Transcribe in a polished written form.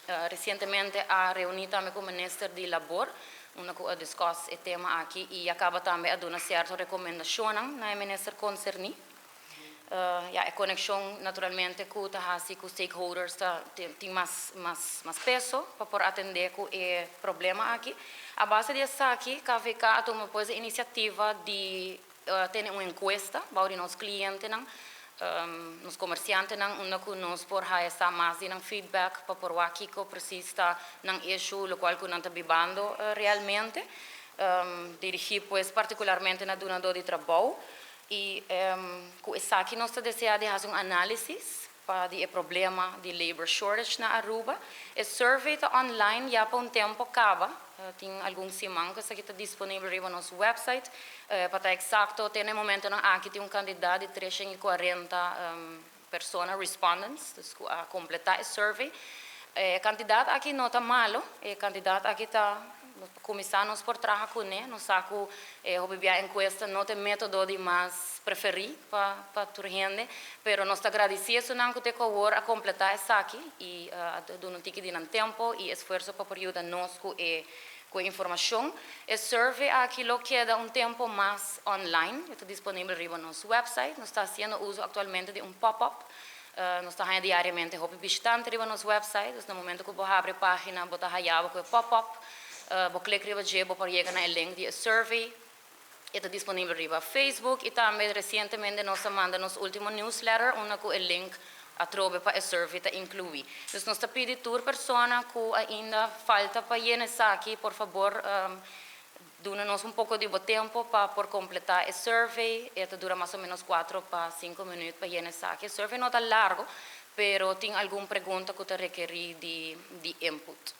Recientemente a reuni tambe cu Minister di Labor, unda cu a discuss e tema aki y a caba tambe a duna cierto recomendacion na minister concerni. Ja, e conexion naturalmente cu ta hasi cu stakeholders ta tin mas peso pa por atende cu e problema aki. A base di esaki, KVK a tuma, pues, iniciativa di tene un encuesta pa nos clientenan, nos comerciantenan, unda cu nos por haya mas di feedback pa por wak kico precies ta nan issue, locual cu nan ta bibando realmente. Dirigi, pues, particularmente na dunado di trabou y cu esaki nos ta desea di haci un analisis pa e problema di labor shortage na Aruba. E survey ta online ya pa un tempo caba, tin algun siman cu esaki ta disponibel riba nos website. Pa ta exacto, te na e momentonan aki tin un cantidad di 340 persona, respondents, a completa e survey. E cantidad aki no ta malo, e cantidad aki ta cuminsa nos por traha cune, nos sa cu e encuesta no ta e metodo di mas preferi pa tur hende, pero nos ta agradecido nan cu te awor a completa esaki y duna un tiki di tempo y esfuerso pa yuda nos cu e informacion. E survey aki lo keda un tempo mas online, ta disponibel riba nos website. Nos ta haciendo uso actualmente di un pop-up. Nos ta diariamente hopi bishitante riba nos website, na momento cu bo habri e pagina, bo ta haya cu e pop-up, bo click riba dje, bo por yega na e link di survey. Ta disponibel riba Facebook y tambe recientemente nos a manda nos ultimo newsletter, unda cu e link atrobe pa e survey ta inclui. Anto, nos ta pidi tur persona cu ainda falta pa yena esaki, por fabor, duna nos un poco di tempo pa por completa e survey. E ta dura mas o menos 4 pa 5 minuut pa yena esaki. E survey no ta largo, pero tin algun pregunta cu ta rekeri di input.